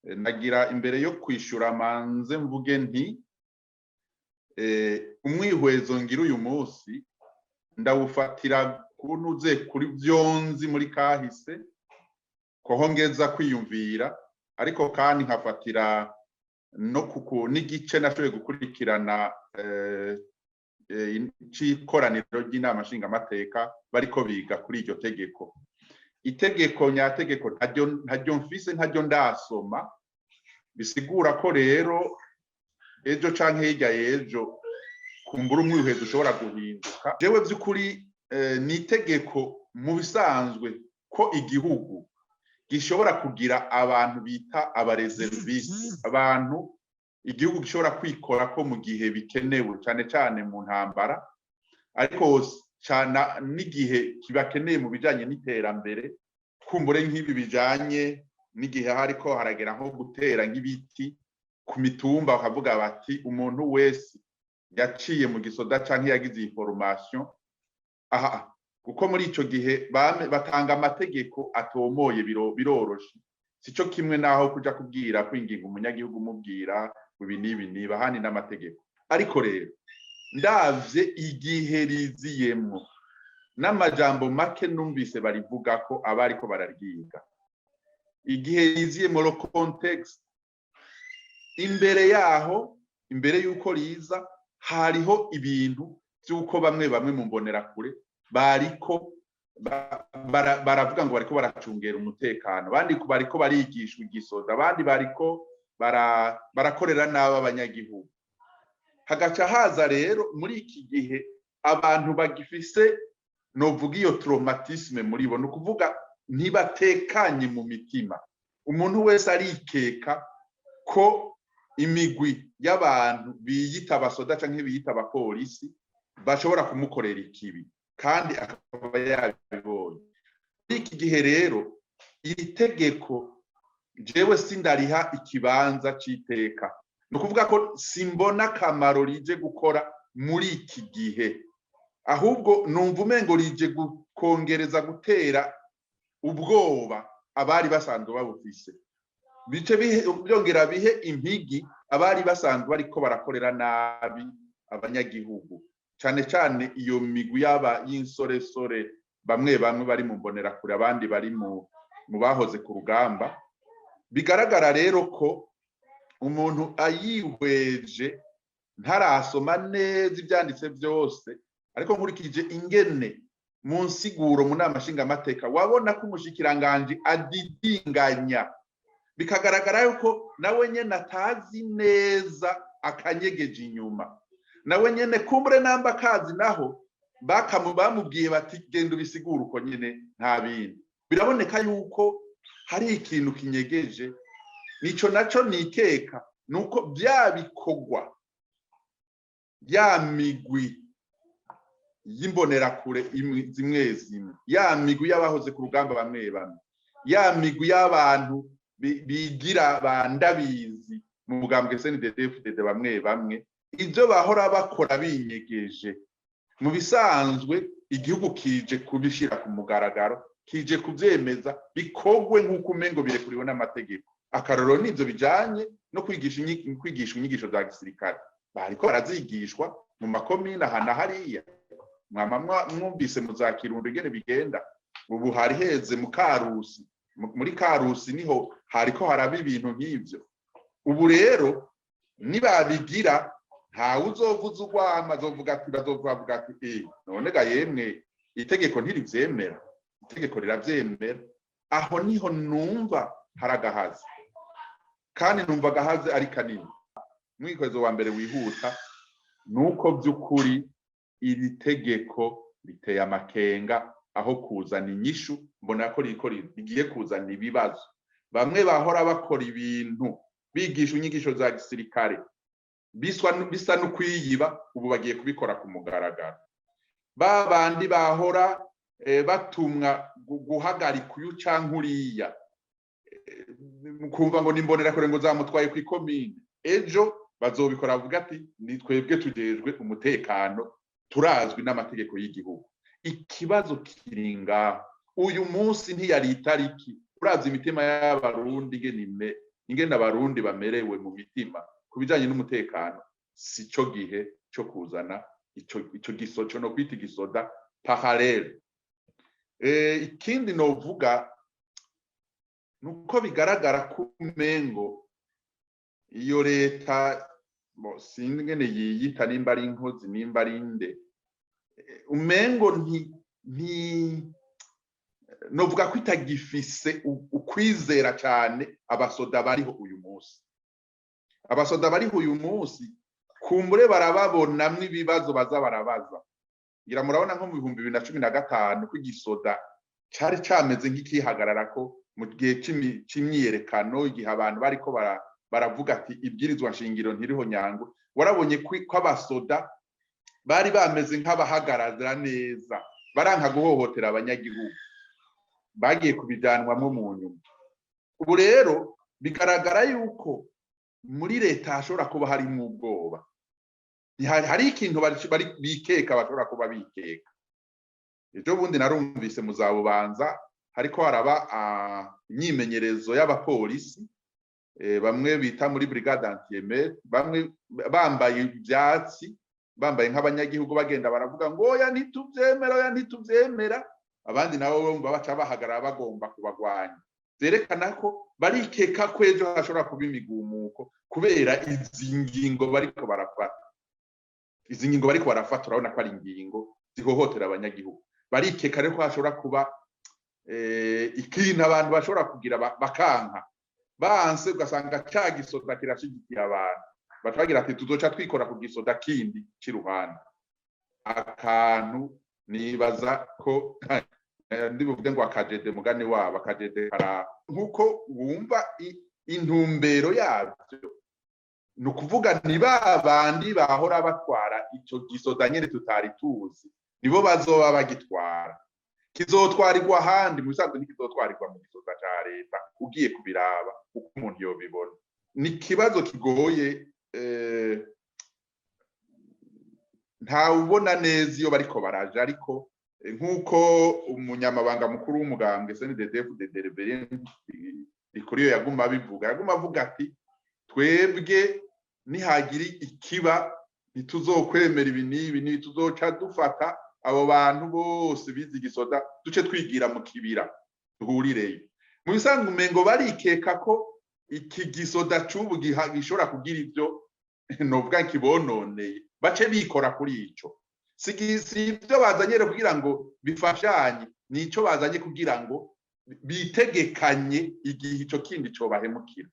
Nagira imbere yo kwishura manze mvuge nti umwihwezo ngira uyu munsi ndawufatira kunuze kuri vyonzi muri kahise koho ngeza kwiyumvira, ariko kandi nkafatira no kuku n'igice nashoboye gukurikirana c'ikoraniro ry'inama nshingamateka bariko biga kuri iryo tegeko. Itegeko nyategeko ntaryo mfise, ntaryo ndasoma, bisigura ko rero ejo canke hirya y'ejo kumbura umwihwezo ushobora guhinduka. Jewe vy'ukuri ni itegeko mu bisanzwe ko igihugu gishobora kugira abantu bita aba réservistes, abantu igihugu gishobora kwikora ko mu gihe bikenewe, cane cane mu ntambara, ariko cana n'igihe kibakeneye mu bijanye n'iterambere, kumbure nk'ibi bijanye n'igihe hariko haragera nko gutera nk'ibiti ku mitumba, bakavuga bati umuntu wese yaciye mu gisoda canke yagize iyi formation aha, kuko muri ico gihe batanga amategeko atomoye, biroroshe, sico kimwe naho kuja kubwira kwinginga umunyagihugu umubwira ibi n'ibi niba handi n'amategeko. Ariko rero ndavye igihe riziyemwo n'amajambo make numvise barivuga ko abariko bararyiga, igihe riziyemwo, le contexte imbere yaho, imbere y'uko riza, hariho ibintu vy'uko bamwe bamwe mu mbonerakure bariko baravuga ngo bariko baracungera umutekano, abandi bariko barigishwa igisoda, abandi bariko barakorera nabi abanyagihugu. Hagaca haza rero muri iki gihe abantu bagifise, novuga, iyo traumatisme muri bo, ni ukuvuga ntibatekanye mu mitima. Umuntu wese arikeka ko imigwi y'abantu biyita abasoda canke biyita abapolisi bashobora kumukorera ikibi, kandi akaba yabibonye. Muri iki gihe rero iri tegeko jewe sindariha ikibanza c'iteka, ni ukuvuga ko simbona akamaro rije gukora muri iki gihe, ahubwo numva umengo rije kongereza gutera ubwoba abari basanzwe babufise, bice byongera bihe impigi abari basanzwe bariko barakorera nabi abanyagihugu, cane cane iyo migwi yaba y'insoresore, bamwe bamwe bari mu mbonerakure, abandi bari mu bahoze ku rugamba. Bigaragara rero ko umuntu ayihweje, ntarasoma neza ibyanditse byose, ariko nkurikije ingene mu nsiguro mu nama nshingamateka wabona ko umushikiranganji adidinganya, bikagaragara yuko nawe nyene atazi neza akanyegeje inyuma, nawe nyene kumbure namba akazi naho bamubwiye bati genda ubisigure uko nyene, nta bindi. Biraboneka yuko hari ikintu kinyegeje. Nico naco nikeka nuko bya bikorwa ya migwi y'imbonerakure zimwe zimwe, ya migwi y'abahoze ku rugamba bamwe bamwe, ya migwi y'abantu bigira bandabizi mu mugambwe CNDD-FDD bamwe bamwe, ibyo bahora bakora binyegeje, mu bisanzwe igihugu kije kubishira ku mugaragaro, kije kuvyemeza bikogwe nk'uko umengo birekuriwe n'amategeko. Akarorero n'ivyo bijanye no kwigisha inyigisho za gisirikare, bariko barazigishwa mu makomine aha na hariya. Mwama mwumvise mu za Kirundo ingene bigenda. Ubu hari heze mu Karusi, muri Karusi niho hariko haraba ibintu nk'ivyo. Ubu rero nibabigira ntawe uzovuza urwama, azovuga ati, bazovuga ati eh none ga yemwe, itegeko ntirivyemera? Itegeko riravyemera. Aho niho numva hari agahazi, kandi numva agahazi ari kanini. Umwikozo wa mbere wihuta nuko by'ukuri iri tegeko riteye amakenga. Aho kuzana inyishu, mbona ko ririko rigiye kuzana ibibazo. Bamwe bahora bakora ibintu bigisha inyigisho za gisirikare bisa no kwiyiba, ubu bagiye kubikora ku mugaragaro. Ba bandi bahora batumwa guhagarika uyu canke uriya, kumva ngo nimbonerakure ngo zamutwaye kw'ikomine, ejo bazobikora bavuga ati ni twebwe tujejwe umutekano, turazwi n'amategeko y'igihugu. Ikibazo kiri ngaho. Uyu munsi ntiyari itariki, uravye imitima y'Abarundi ingene Ingene Abarundi bamerewe mu mitima ku bijanye n'umutekano, si cyo gihe cyo kuzana ico gisoco no kwita igisoda parallèle. Ikindi novuga nuko bigaragara ko umengo iyo leta, sinzi ingene yiyita, nimba ari inkozi, nimba ari inde, umengo nti novuga ko itagifise ukwizera cyane abasoda bariho uyu munsi. Abasoda bariho uyu munsi kumbure barababonamwo ibibazo baza barabaza. Ngira murabona nko mu 2015 ko igisoda cari cameze nk'ikihagarara ko mu gihe c'imyiyerekano, igihe abantu bariko baravuga ati ibwirizwa nshingiro ntiriho nyangwe. Warabonye ko abasoda bari bameze nk'abahagarara neza, baranka guhohotera abanyagihugu, bagiye kubijanwamwo mu nyuma. Ubu rero bigaragara yuko muri leta hashobora kuba harimo ubwoba, hari ikintu bari bikeka, bashobora kuba bikeka. Ejo bundi narumvise mu za Bubanza hariko haraba imyimenyerezo y'abapolisi, bamwe bita muri brigade anti-émeute, bamwe bambaye ivyatsi, bambaye nk'abanyagihugu, bagenda baravuga ngo oya, ntituvyemera, oya, ntituvyemera. Abandi nabo bumva baca bahagarara bagomba kubagwanya. Vyerekana ko barikeka ko ejo hashobora kuba imigumuko kubera izi ngingo bariko barafata. Izi ngingo bariko barafata, urabona ko ari ingingo zihohotera abanyagihugu. Barikeka rero ko hashobora kuba ikintu abantu bashobora kugira bakanka banse, ugasanga ca gisoda kirashigikiye abantu, baca bagira ati tuzoca twikora ku gisoda kindi c'iruhande. Akantu nibaza ko ndibuvuge ngo akajede mugani wabo, akajede kara nkuko wumva intumbero yabyo ni ukuvuga ni ba bandi bahora batwara ico gisoda nyene tutari tuzi, nibo bazoba bagitwara. Kizotwarirwa ahandi, mu bisanzwe ntikizotwarirwa mu gisoda ca leta. Ugiye kubiraba uko umuntu yobibona, ni ikibazo kigoye. Ntawubona neza iyo bariko baraja, ariko nk'uko umunyamabanga mukuru w'umugambwe CNDD-FDD Reverien Ndikuriyo yaguma abivuga, yaguma avuga ati twebwe nihagira ikiba ntituzokwemera ibi n'ibi n'ibi, tuzoca dufata abo bantu bose bize igisoda, duce twigira mu kibira duhurireyo. Mu bisanzwe umengo barikeka ko iki gisoda c'ubu gishobora kugira ivyo novuga kibononeye, bace bikora kuri ico. Si ibyo bazanye rero kugira ngo bifashanye, nico bazanye kugira ngo bitegekanye igihe ico kindi cobahemukira.